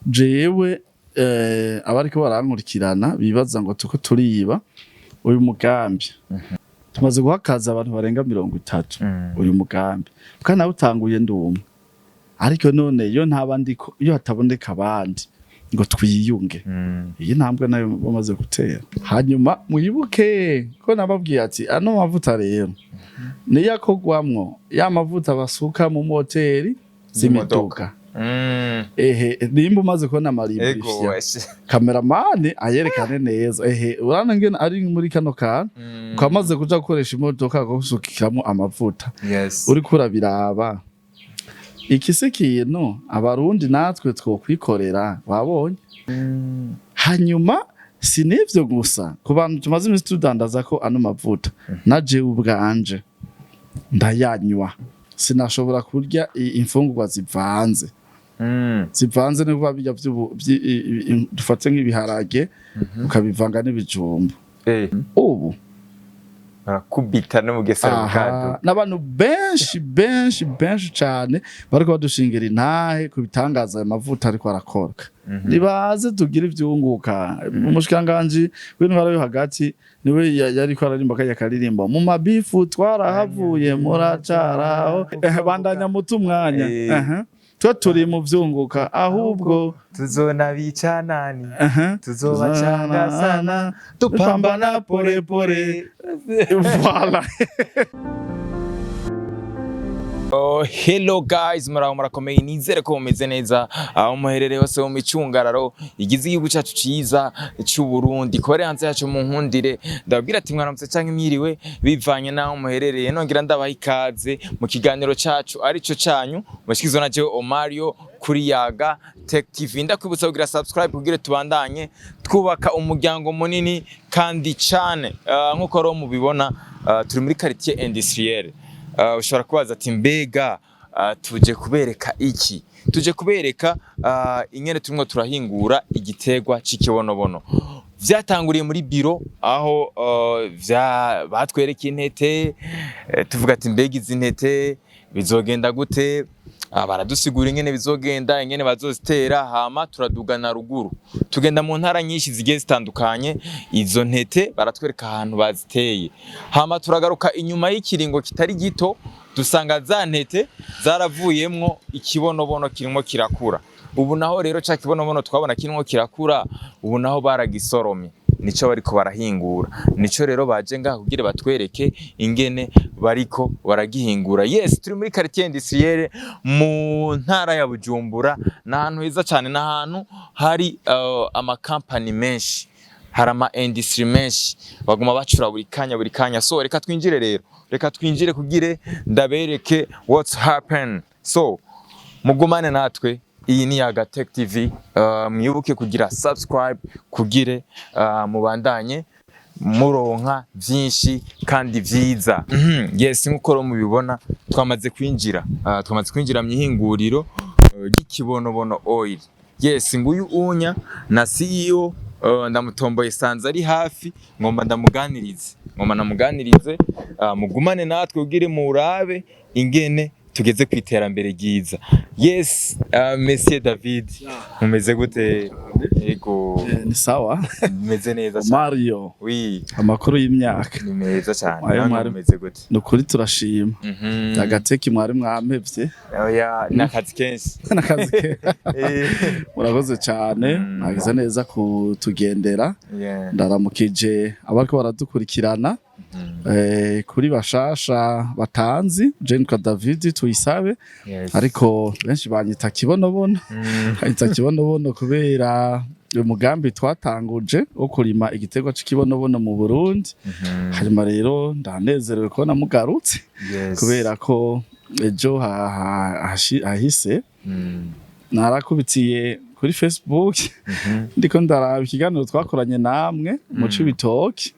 Jewe abariko barankurikirana bibaza ngo tuko turiba uyu mugambi. Tumaze guha akazi abantu barenga 30. Uyu mugambi kandi nawutanguye ndi umwe, ariko none iyo ntaba ndiko, iyo hataboneka abandi ngo twiyunge, iyi ntambwe nayo bamaze gutera. Hanyuma mwibuke ko nababwiye ati ano mavuta rero niyo akogwamwo ya mavuta basuka mu moteri z'imiduga. Ehe, nimba umaze kubona amaribisha, kameramani ayerekane neza. Ehe, urabona ngene ari muri kano kantu ukamaze kuja gukoresha imodoka gusukiramo amavuta. Uriko urabiraba, iki si ikintu Abarundi natwe twokwikorera? Wabonye? Hanyuma si n'ivyo gusa, ku bantu tumaze iminsi tudandaza ko ano mavuta, na jewe ubwanje ndayanywa. Sinashobora kurya imfungurwa zivanze. Zivanze ni kuba birya dufate nk'ibiharage ukabivanga n'ibijumbu. Ubu Barakubita no mugesera. Aha, Bukado. N'abantu benshi benshi benshi cane bariko badushingira intahe ku bitangaza ayo mavuta ariko arakora. Nibaze tugire ivyunguka. Umushikiranganji w'intwaro yo hagati niwe yariko ararimba kajya karirimbo mu mabifu twarahavuye muracaraho. Bandanya mutu umwanya. Aha. Twe turi mu vyunguka ahubwo. Tuzona nani? Tuzobacanga sana, tupambana pole pole, voilà. Oh, hello guys, muraho, murakomeye? Nizere ko mumeze neza aho muherereye hose mu micungararo igize igihugu cyacu ciza c'u Burundi. Kuba ari hanze yacu, mu nkundire ndababwira ati mwaramutse canke mwiriwe bivanye naho muherereye. Nongera ndabaha ikaze mu kiganiro cacu arico canyu mushikizwa na jewe Omario kuri Yaga Tech TV. Ndakwibutsa kugira subscribe kugira tubandanye twubaka umuryango munini kandi cane. Nkuko rero mubibona, turi muri quartier industrielle. Ushobora kubaza ati mbega tuje kubereka iki? Tuje kubereka ingene turimo turahingura igiterwa c'ikibonobono. Vyatanguriye muri biro aho vya batwereka intete, tuvuga ati mbega izi ntete bizogenda gute? Baradusigura ingene bizogenda, ingene bazozitera. Hama turadugana ruguru, tugenda mu ntara nyinshi zigiye zitandukanye, izo ntete baratwereka ahantu baziteye. Hama turagaruka inyuma y'ikiringo kitari gito, dusanga za ntete zaravuyemwo ikibonobono kirimo kirakura. Ubu naho rero ca kibonobono twabona kirimo kirakura, ubu naho baragisoromye, nico bariko barahingura. Nico rero baje ngaha kugira batwereke ingene bariko baragihingura. Yes, turi muri quartier industrielle mu ntara ya Bujumbura. Ni ahantu heza cyane, ni ahantu hari amakampani menshi, hari ama industry menshi, baguma bacura buri kanya buri kanya. So reka twinjire rero, reka twinjire kugire ndabereke what's happen. So mugumane natwe, iyi ni Yaga Tech TV. Mwibuke kugira subscribe kugire mubandanye muronka vyinshi kandi vyiza. Yes, nkuko rero mubibona twamaze kwinjira mu ihinguriro ry'ikibonobono oil. Yes, nguyu unya na CEO, ndamutomboye sanze ari hafi, ngomba ndamuganirize. Mugumane natwe ugire murabe ingene tugeze ku iterambere ryiza. Yes, Monsieur David, mumeze gute? Yego. Ni sawa. Mumeze neza cyane. Mario. Oui. Amakuru y'imyaka? Ni meza cyane. Ayo Namwe mumeze gute? Ni ukuri turashima. Agateki mwari mwampevye. Oya, ni akazi kenshi. N'akazi ke. Murakoze cyane. Mwagize neza kutugendera. Ndaramukije abariko baradukurikirana. Kuri bashasha batanzi, je nitwa David Tuyisabe. Ariko benshi banyita Kibonobono. Banyita Kibonobono kubera uyu mugambi twatanguje wo kurima igiterwa c'ikibonobono mu Burundi. Hanyuma rero ndanezerewe kubona mugarutse kubera ko ejo hahise narakubitiye kuri Facebook ndiko ndaraba ikiganiro twakoranye namwe mu Cibitoki.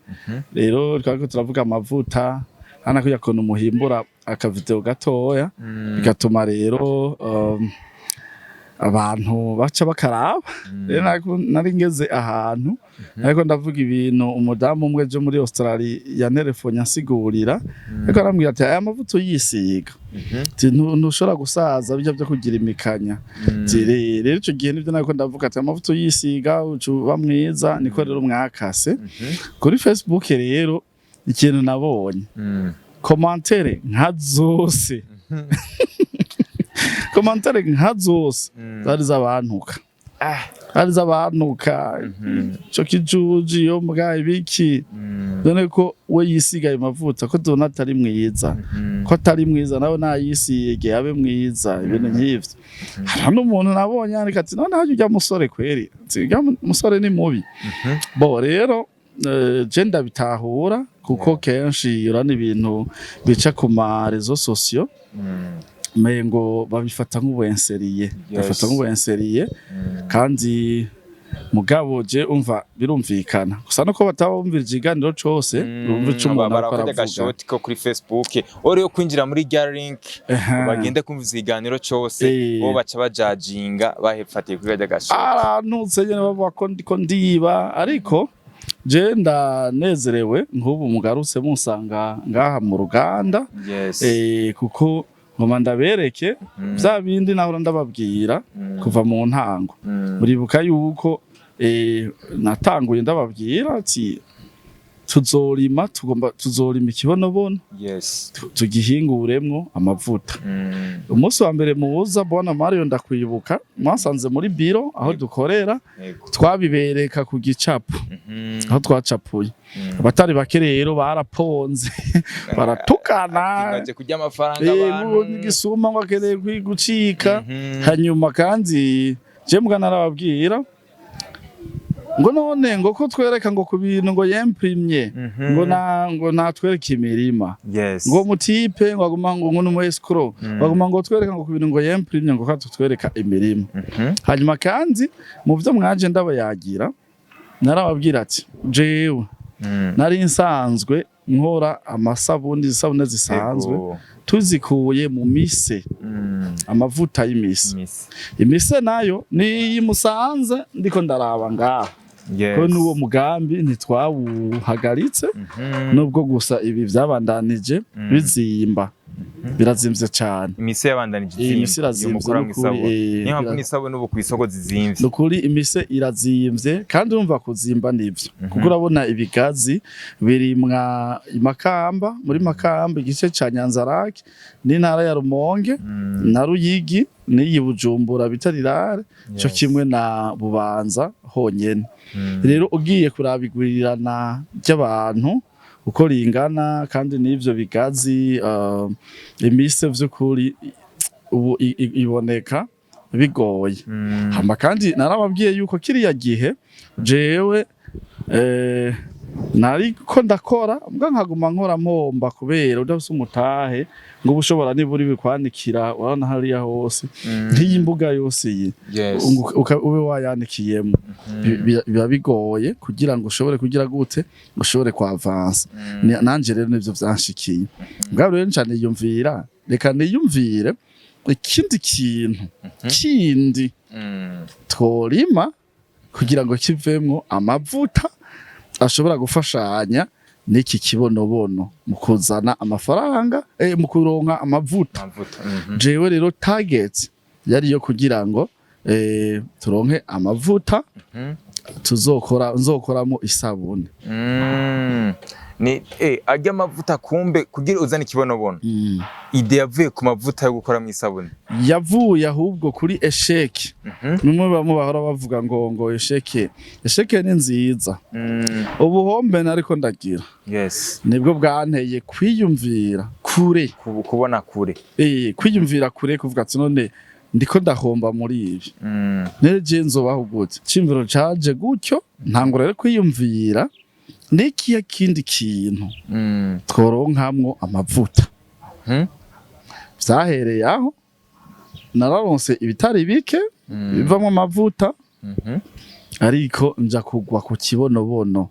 Rero twariko turavuga amavuta hana kuja kuntu muhimbura akavideo gatoya, bigatuma rero Abantu baca bakaraba. Rero nari ngeze ahantu ariko ndavuga ibintu, umudamu umwe jo muri Australia yanterefonye ansigurira, ariko arambwira ati: "Aya mavuta uyisiga," ati, "ntushobora gusaza bijya byo kugira imikanya." Ati, "Rero ico gihe nivyo nariko ndavuga," ati, "amavuta uyisiga uca uba mwiza." Niko rero mwakase kuri Facebook. Rero ikintu nabonye, commentaire nka zose, commentaire nka zose zari z'abantuka, zari z'abantuka: "Ico kijuji, yo mbwa, ibiki none ko we yisiga ayo mavuta, ko tubona atari mwiza, ko atari mwiza, nawe nayisige abe mwiza," ibintu nk'ivyo. Hariho n'umuntu nabonye yandika ati: "None harya urya musore kweri," ati, "urya musore ni mubi." Bo rero je ndabitahura, kuko kenshi urana ibintu bica ku ma réseaux sociaux, mengo babifata nk'ubuenseriye, babifata nk'ubuenseriye. Kandi mugabo je umva birumvikana gusa nuko batabumvira ikiganiro cose, bumva ico umuntu ariko Barakora aravuga. Agashoti ko kuri Facebook ori yo kwinjira muri rya link, bagende kumva ikiganiro cose. Bo baca bajajinga bahefatiye kuri rya gashoti. Arantutse nyene, bavuga ko ndiko ndiba. Ariko je ndanezerewe nk'ubu mugarutse munsanga ngaha mu ruganda, kuko ngoma ndabereke vya bindi nahora ndababwira kuva mu ntango. Muribuka yuko natanguye ndababwira ati tuzorima, tugomba tuzorima ikibonobono, tugihinguremwo amavuta. Umunsi wa mbere muza, bwana Mario, ndakwibuka mwasanze muri biro aho dukorera, twabibereka ku gicapo aho twacapuye. Abatari bake rero baraponze, baratukana. Ati, "Baje kurya amafaranga ngo abantu." Igisuma ngo akeneye gucika. Hanyuma kandi je mbwa narababwira ngo none ngo ko twereka ngo ku bintu ngo yemprimye, ngo na ngo natwereke imirima, ngo mutipe ngo aguma ngo ngo escroc, baguma ngo twereka ngo ku bintu ngo yemprimye, ngo katutwereka imirima. Hanyuma kandi mu byo mwaje ndabayagira, narababwira ati jewe nari nsanzwe nkora amasabuni, isabune zisanzwe tuzikuye mu mise, amavuta y'imise. Miss. Imise nayo ni musanze ndiko ndaraba ngaha, ko n'uwo mugambi ntitwawuhagaritse, nubwo gusa ibi byabandanije bizimba, birazimvye cane. Imise yabandanije Iyi mise izimvye. irazimvye. Mukora mu N'ukuri, isabune, niyo mpamvu n'isabune ubu kw'isoko zizimvye. Nukuri imise irazimvye. Kandi urumva kuzimba nivyo, kuko urabona ibigazi birimwa i Makamba, muri Makamba igice ca Nyanzarake n'intara ya Rumonge na Ruyigi n'iyi Bujumbura bita Rirare, co kimwe na Bubanza honyene. Rero ugiye kuraba igwirirana ry'abantu uko ringana, kandi n'ivyo bigazi, imise vy'ukuri ubu iboneka bigoye. Hama kandi narababwiye yuko kiriya gihe jewe nariko ndakora mbwa nkaguma nkora mpomba, kubera udafise umutahe ngo uba ushobora nibura ibikwanikira. Urabona hariya hose, nk'iyi mbuga yose iyi, ube wayanikiyemo, biba bigoye kugira ngo ushobore kugira gute, ushobore kwavansa. Nanje rero nivyo vyanshikiye. Mbwa rero nca niyumvira, reka niyumvire ikindi kintu kindi tworima kugira ngo kivemwo amavuta ashobora gufashanya n'iki kibonobono mu kuzana amafaranga, mu kuronka amavuta. Amavuta. Jewe rero target yari yo kugira ngo turonke amavuta tuzokora, nzokoramo isabune. Ni arya amavuta kumbe kugira uzane ikibonobono, idée yavuye ku mavuta yo gukora mu isabune? Yavuye ahubwo kuri échec. Nimwe bamwe bahora bavuga ngo échec, échec ni nziza. Ubuhombe nariko ndagira nibwo bwanteye kwiyumvira kure. Kubona kure. Kwiyumvira kure, kuvuga ati: "None ndiko ndahomba muri ibi, nere je nzobaho gute?" Cimviro caje gutyo, ntangura rero kwiyumvira n'ikiya kindi kintu tworonkamwo amavuta. Vyahereye aho, nararonse ibitari bike bivamwo amavuta, ariko nja kugwa ku kibonobono.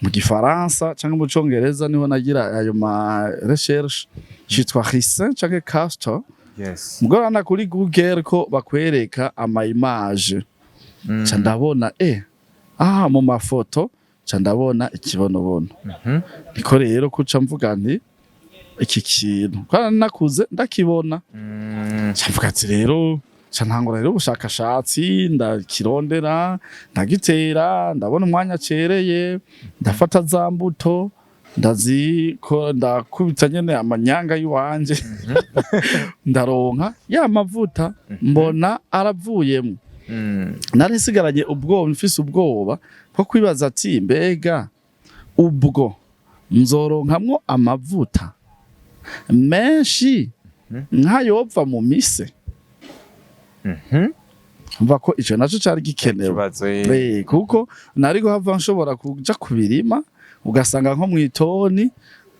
Mu gifaransa canke mu congereza niho nagira ayo ma recherche, citwa ricin canke castor. Mugabo kuri Google ko bakwereka ama image, ca ndabona mu mafoto ca ndabona ikibonobono. Niko rero kuca mvuga nti iki kintu kandi nakuze ndakibona, ca mvuga ati rero, ca ntangura rero ubushakashatsi, ndakirondera, ndagitera, ndabona umwanya cereye, ndafata za mbuto, ndaziko, ndakubita nyene amanyanga y'iwanje, ndaronka ya mavuta, mbona aravuyemo. Nari nsigaranye ubwoba, mfise ubwoba bwo kwibaza ati mbega ubwo nzoronkamwo amavuta menshi nk'ayova mu mise? Mva ko ico naco cari gikenewe. Ikibazo. Kuko nari guhava nshobora kuja kubirima, ugasanga nko mw'itoni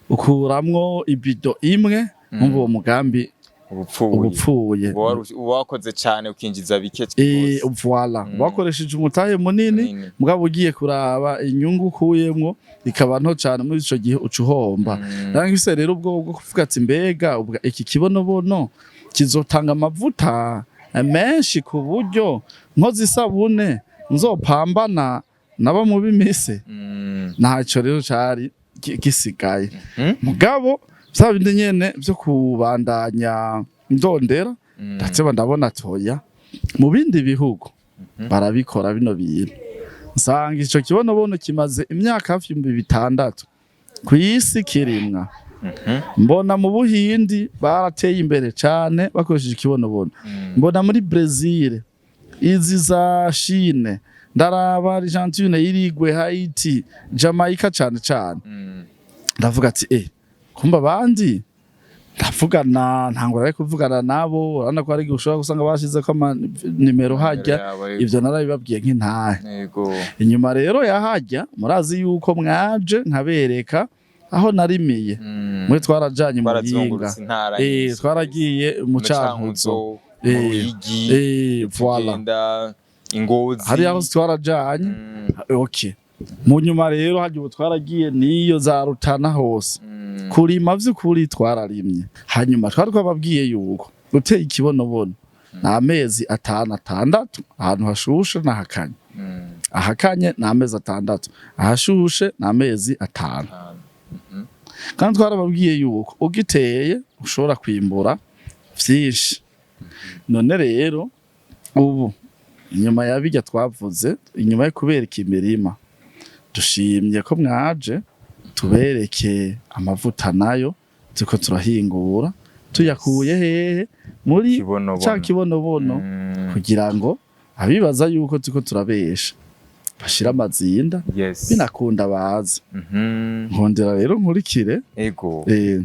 ukuramwo ibido imwe, nkumva uwo mugambi ubupfuye. Ubupfuye. Uba wakoze cane ukinjiza bike gose. Voilà, wakoresheje umutahe munini, Munini. mugabo ugiye kuraba inyungu ukuyemwo ikaba nto cane, muri ico gihe uca uhomba. Nangise rero ubwo bwo kuvuga ati mbega iki kibonobono kizotanga amavuta menshi ku buryo nkoze isabune nzopambana nabo mu bimise? Ntaco rero cari gisigaye. Mugabo vya bindi nyene vyo kubandanya ndondera, ndetse ndabona toya mu bindi bihugu barabikora bino bintu, nsanga ico kibonobono kimaze imyaka hafi 6000 kw'isi kirimwa. Mbona mu Buhindi barateye imbere cane bakoresheje ikibonobono, mbona muri Brazil, izi za Chine, ndaraba Argentine, Uruguay, Haiti, Jamaica cane cane. Ndavuga ati kumba abandi ndavugana, ntangura rero kuvugana nabo. Urabona ko hari igihe ushobora gusanga bashizeko amanimero hajya. Yabo. Ivyo narabibabwiye nk'intahe. Inyuma rero yahajya, murazi yuko mwaje nkabereka aho narimiye. Muri twarajanye mu Muyinga. Twarazungurutse intara nyinshi. Twaragiye mu Mu Cankuzo. Cankuzo, mu Ruyigi, Voilà. tugenda Ingozi. Hari aho twarajanye. Okay, mu nyuma rero hajya ubu twaragiye niyo za Rutana hose. Kurima vy'ukuri twararimye. Hanyuma twari twababwiye yuko gutera ikibonobono ni amezi 5, 6 ahantu hashushe n'ahakanye. Ahakanye ni amezi 6, ahashushe ni amezi 5. 5. Kandi twarababwiye yuko ugiteye ushobora kwimbura vyinshi. None rero ubu inyuma ya bijya twavuze, inyuma yo kubereka imirima, dushimye ko mwaje tubereke amavuta nayo turiko turahingura tuyakuye hehe? Muri Kibonobono. ca kibonobono, kugira ngo abibaza yuko turiko turabesha bashira amazinda, binakunda baze. Nkondera rero nkurikire.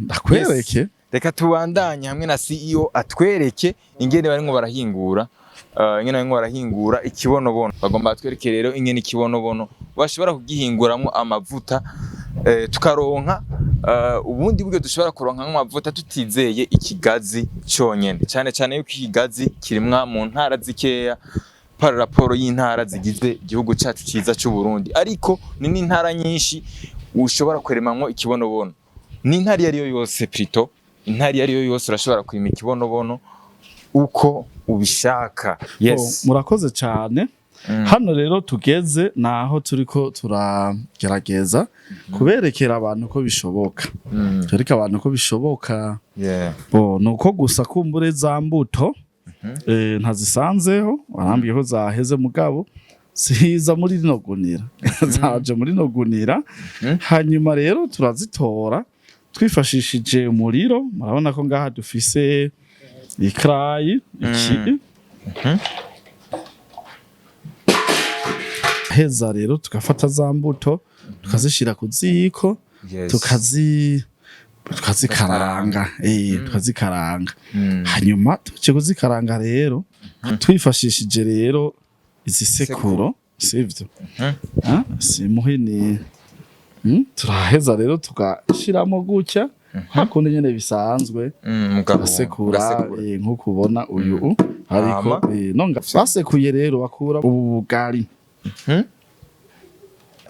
Ndakwereke. Reka tubandanye hamwe na CEO atwereke ingene barimwo barahingura, ingene barimwo barahingura ikibonobono. Bagomba batwereke rero ingene ikibonobono bashobora kugihinguramwo amavuta, tukaronka ubundi buryo dushobora kuronkamwo amavuta tutizeye ikigazi conyene, cane cane yuko ikigazi kirimwa mu ntara zikeya par rapport y'intara zigize igihugu cacu ciza c'u Burundi, ariko ni n'intara nyinshi ushobora kuremamwo ikibonobono. N'intara iyo ariyo yose, plutôt intara iyo ariyo yose urashobora kurima ikibonobono uko ubishaka. Yes. Oh, murakoze cyane. Hano rero tugeze naho turiko turagerageza kuberekera abantu ko bishoboka, twereke abantu ko bishoboka. Bo nuko gusa kumbure za mbuto ntazisanzeho, barambwiye ko zaheze, mugabo ziza muri rino gunira, zaje muri rino gunira. Hanyuma rero turazitora twifashishije umuriro. Murabona ko ngaha dufise ikarayi iki. Heza rero tugafata za mbuto tukazishira ku ziko, tukazikaranga, tukazikaranga. Hanyuma tuje kuzikaranga rero twifashishije rero izi sekuro, sivyo? Ah, si muhini. Turaheza rero tugashiramo gutya hakundi nyene bisanzwe. Tugasekura. Ugasekura. Nk'uko ubona uyu ariko Hama? Nonga basekuye rero bakura ubu bugari.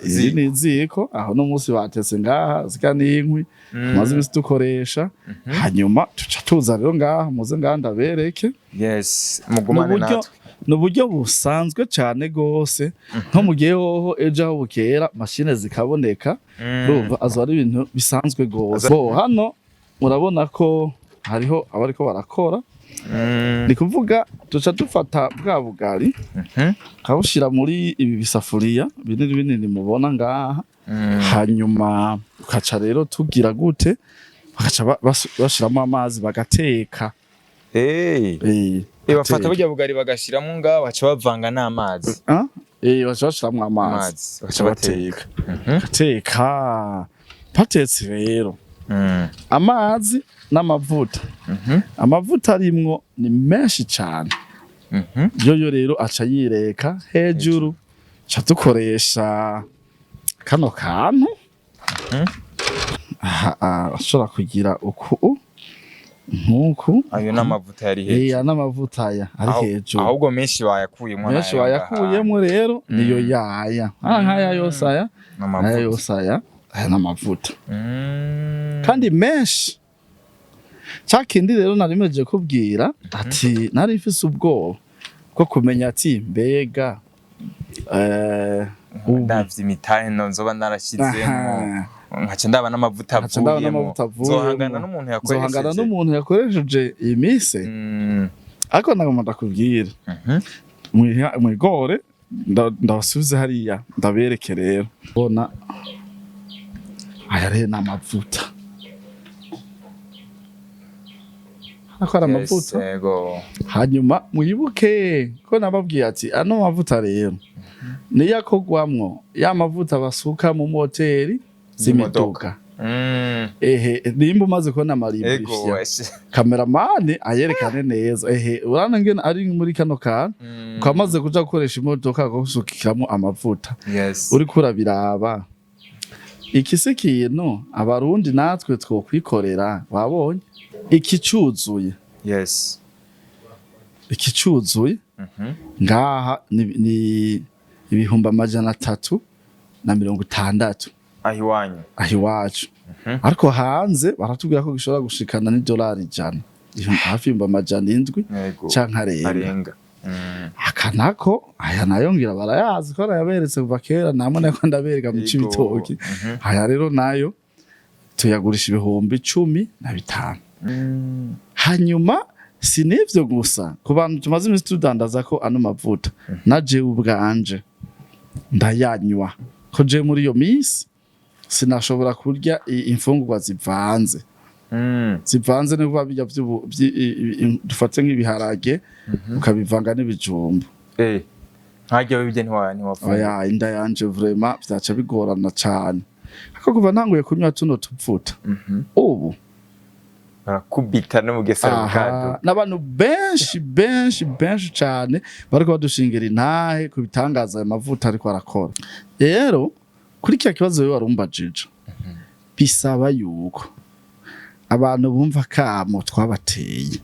Iri ni iziko. Aho no munsi batetse ngaha, zika n'inkwi tumaze imisi dukoresha. Hanyuma tuca tuza rero ngaha, muze ngaha ndabereke. Yes, mugumane natwe. Ni uburyo busanzwe cyane gose, nko mu gihe hoho ejo aho bukera mashine zikaboneka, urumva azoba ari ibintu bisanzwe gose. Bo hano murabona ko hariho abariko barakora. Ni kuvuga tuca dufata bwa bugari, kabushira muri ibi bisafuriya binini binini mubona ngaha. Hanyuma ukaca rero tugira gute? Bakaca bashiramo amazi, bagateka. Bafata Bateka. burya bugari bagashiramo ngaho, baca bavanga n'amazi. Ah? Baca bashiramwo amazi. Amazi, baca baca bateka. bateka. Bateka, batetse rero amazi n'amavuta. Amavuta arimwo ni menshi cane. Yoyo rero aca yireka hejuru. Ca dukoresha kano kantu. Aha, ashobora kugira uku nkuku. Ayo n'amavuta yari Eh, hejuru. aya n'amavuta aya ari hejuru. Ahubwo menshi bayakuyemo. Menshi n'ayo bayakuyemo rero, niyo yaya nkaya yose aya. Aya n'amavuta. yose aya n'amavuta. Kandi menshi. Ca kindi rero nari mejeje kubwira ati nari mfise ubwoba bwo kumenya ati mbega ubu Ndavye imitahe no nzoba narashizemo, nkaca ndaba n'amavuta nkaca ndaba avuyemo, n'amavuta avuyemo. Nzohangana n'umuntu Nzohangana yakoresheje. n'umuntu yakoresheje iyi mise. Ariko nagomba ndakubwira, mwigore ndabasubize hariya ndabereke rero. Bona aya rero ni amavuta, ako ari amavuta. Yego. Hanyuma mwibuke ko nababwiye ati ano mavuta rero niyo akogwamwo ya mavuta basuka mu moteri z'imiduga. Ehe, nimba umaze kubona amaribisha, kameramani ayerekane neza. Ehe, urabona ngene ari muri kano kantu, ukamaze kuja gukoresha imodoka gusukiramo amavuta. Uriko urabiraba, iki si ikintu Abarundi natwe twokwikorera? Wabonye iki cuzuye? Iki cuzuye ngaha ni 360,000. Aho iwanyu. Aho iwacu. Ariko hanze baratubwira ko gishobora gushikana n'idolari 100, hafi 700,000 canke arenga. Arenga. Aka nako, aya nayo ngira barayazi ko arayaberetse kuva kera, namwe nako ndabereka mu Cibitoki. Aya rero nayo tuyagurisha 15,000. Hanyuma si n'ivyo gusa, ku bantu tumaze iminsi tudandaza ko ano mavuta, na jewe ubwanje ndayanywa, ko jewe muri iyo minsi sinashobora kurya imfungurwa zivanze. Zivanze ni kuba birya dufate nk'ibiharage ukabivanga n'ibijumbu. Nkarya wibye ntiwafungura. Oya, inda yanje vraiment vyaca bigorana cane. Ariko kuva ntanguye kunywa tuno tuvuta, ubu Barakubita no mugesera bukado. N'abantu benshi benshi benshi cane bariko badushingira intahe ku bitangaza ayo mavuta ariko arakora. Rero kuri kiriya kibazo wewe warumbajije, bisaba yuko abantu bumva kamo twabateye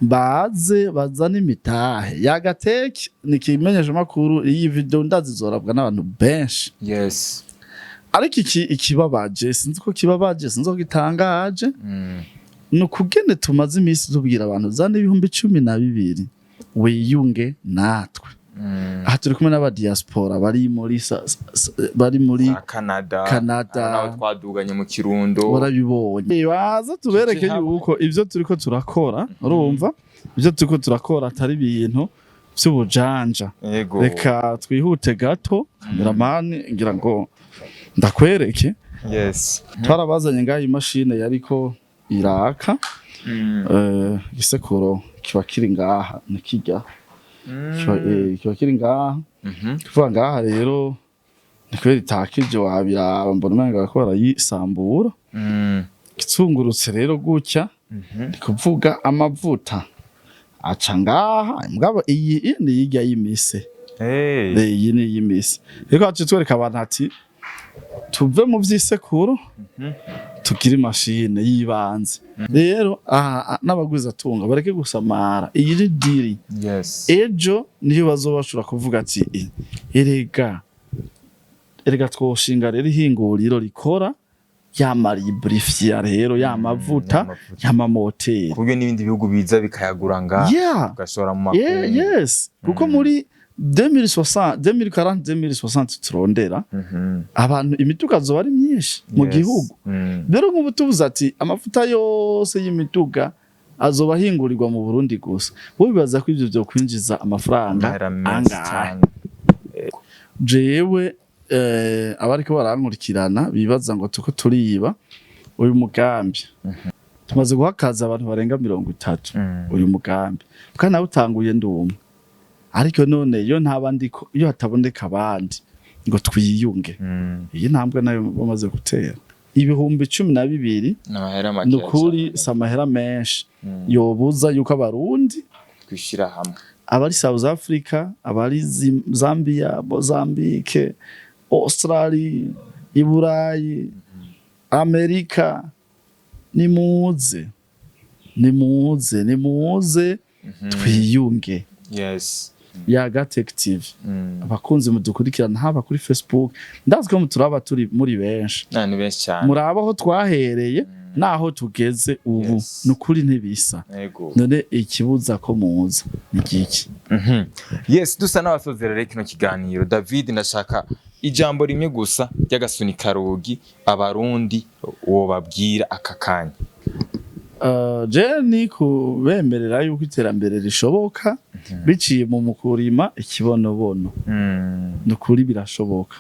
baze bazane imitahe yagateke. Ni ikimenyesha makuru, iyi video ndazizorabwa n'abantu benshi. Ariko iki ikibabaje, sinzi ko kibabaje, sinzi ko gitangaje, ni ukugene tumaze iminsi tubwira abantu zana 12,000 wiyunge natwe. Aha turi kumwe n'abadiaspora bari muri bari muri Za Canada. Canada. Aho naho twaduganye mu Kirundo. Warabibonye, baza tubereke Tuje hamwe. yuko ivyo turiko turakora, urumva, ivyo turiko turakora atari ibintu vy'ubujanja. Reka twihute gato, kameramani, ngira ngo ndakwereke. Twarabazanye ngaho imashine yariko iraka. Igisekuro kiba kiri ngaha, nikijya kiba kiri ngaha. Kuvuga ngaha rero ni kubera itakije, wabiraba, mbona umenga bariko barayisambura. Kizungurutse rero gutya, ni kuvuga amavuta aca ngaha. Mugabo iyi ni yirya y'imise. Iyi ni iy'imise. Rero haciye twereka abantu ati tuve mu vy'isekuro, tugire imashine y'ibanze. Rero aha n'abagwizatunga bareke gusamara, iyi ni deal. Ejo niyo bazoba bashobora kuvuga ati: "Erega Erega twoshinga rero ihinguriro rikora ya ma lubrifiant rero, ya mavuta y'amavuta. Y'amamoteri. Ku buryo n'ibindi bihugu biza bikayagura ngaha, tugashora mu makungu. Yes, kuko muri 2060, 2040, 2060 turondera abantu, imiduga zoba ari myinshi mu gihugu. Rero nk'ubu tuvuze ati amavuta yose y'imiduga azoba ahingurirwa mu Burundi gusa, bo bibaza ko ivyo vyokwinjiza amafaranga Amahera menshi angahe? cyane. Jewe abariko barankurikirana bibaza ngo tuko turiba uyu mugambi, tumaze guha akazi abantu barenga 30. Uyu mugambi kandi nawe utanguye ndi umwe, ariko none iyo ntaba ndiko, iyo hataboneka abandi ngo twiyunge, iyi ntambwe nayo bamaze gutera 12,000. N'amahera make. Ni ukuri si amahera menshi yobuza yuko Abarundi twishyira hamwe. Abari South Africa, abari Zambia, Mozambique, Australia, Iburayi, Amerika, nimuze, nimuze, nimuze twiyunge. Yaga Tech TV, abakunzi mudukurikirana haba kuri Facebook, ndazi ko muturaba turi muri benshi. Na ni benshi cyane. Muraba aho twahereye naho tugeze ubu. Nukuri ntibisa. None ikibuza ko muza ni giki? Yes, dusa n'abasozera rero kino kiganiro. David, ndashaka ijambo rimwe gusa ry'agasunika rugi Abarundi wobabwira aka kanya. Je ni kubemerera yuko iterambere rishoboka biciye mu kurima ikibonobono. Nukuri birashoboka.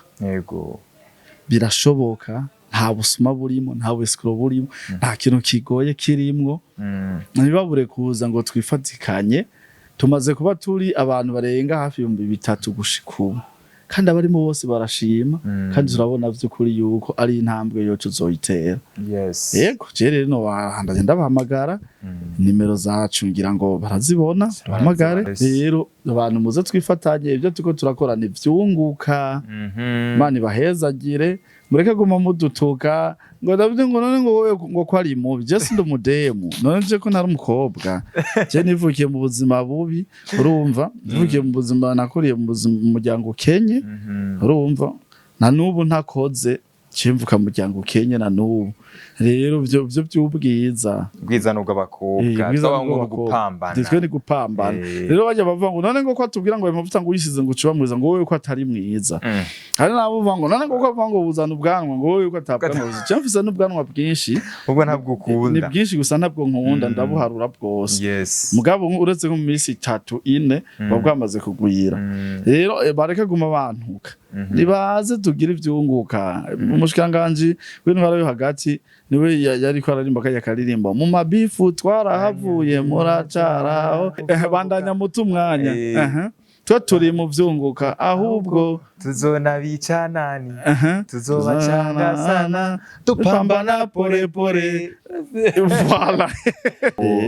Birashoboka, nta busuma burimo, nta buescroc burimo, nta kintu kigoye kirimwo. Ntibabure kuza ngo twifatikanye. Tumaze kuba turi abantu barenga hafi 3000 gushika ubu, kandi abarimo bose barashima. Kandi turabona vy'ukuri yuko ari intambwe yo tuzoyitera. Yego, je rero no ndaje ndabahamagara, nimero zacu ngira ngo barazibona, bahamagare. Rero abantu muze twifatanye, ibyo turiko turakora ni vyunguka. Imana ibahezagire. Mureke guma mudutuka ngo David, ngo none ngo wowe ngo ko ari mubi. Je sindi umudemu, none je ko ntari umukobwa? Je nivukiye mu buzima bubi, urumva, nivukiye mu buzima, nakuriye mu buzima mu muryango ukenye. Urumva, na n'ubu ntakoze, cimvuka mu muryango ukenye na n'ubu. Rero vyo vy'ubwiza, Ubwiza ni ubw'abakobwa. Ubwiza ni Twaba ngo ni ubw'abakobwa. ugupambana. Twe ni gupambana. Rero bajya bavuga ngo none ngo ko atubwira ngo ayo mavuta ngo uyisize ngo ucuba mwiza, ngo wowe ko atari mwiza. Hari n'abo bavuga ngo none ngo ko bavuga ngo buzana ubwanwa, ngo wowe ko atabwanwa buzi. Je mfise n'ubwanwa bwinshi. Ubwo ntabwo Ni ukunda. bwinshi, gusa ntabwo nkunda, ndabuharura bwose. Mugabo uretse nko mu minsi 3, 4, buba bwamaze kugwira. Rero bareke guma bantuka, nibaze tugire ivyunguka. Umushikiranganji w'intwaro yo hagati niwe yariko ararimba kajya karirimbo mu mabifu twarahavuye muracaraho. Bandanya mutu umwanya. Aha. Twe turi mu vyunguka ahubwo. Tuzona bicanani. Aha. Tuzobacanga sana. Tupambana pole pole. Voilà.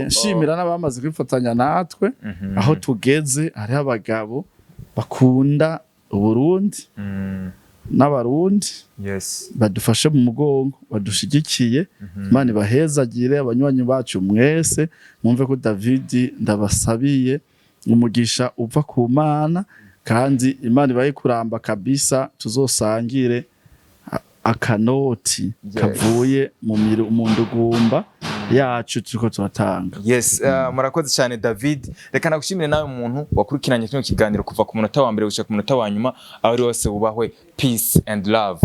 Nshimira n'abamaze kwifatanya natwe. Aho tugeze hariho abagabo bakunda Uburundi n'Abarundi, badufashe mu mugongo, badushigikiye. Imana ibahezagire. Abanywanyi bacu mwese, mwumve ko David ndabasabiye umugisha uva ku Mana, kandi Imana ibahe kuramba kabisa, tuzosangire akanoti kavuye mu ndugumba yacu turiko turatanga. Yes, murakoze cyane David. Reka nagushimire nawe umuntu wakurikiranye kino kiganiro kuva ku munota wa mbere gushika ku munota wa nyuma. Aho uri hose wubahwe. Peace and love.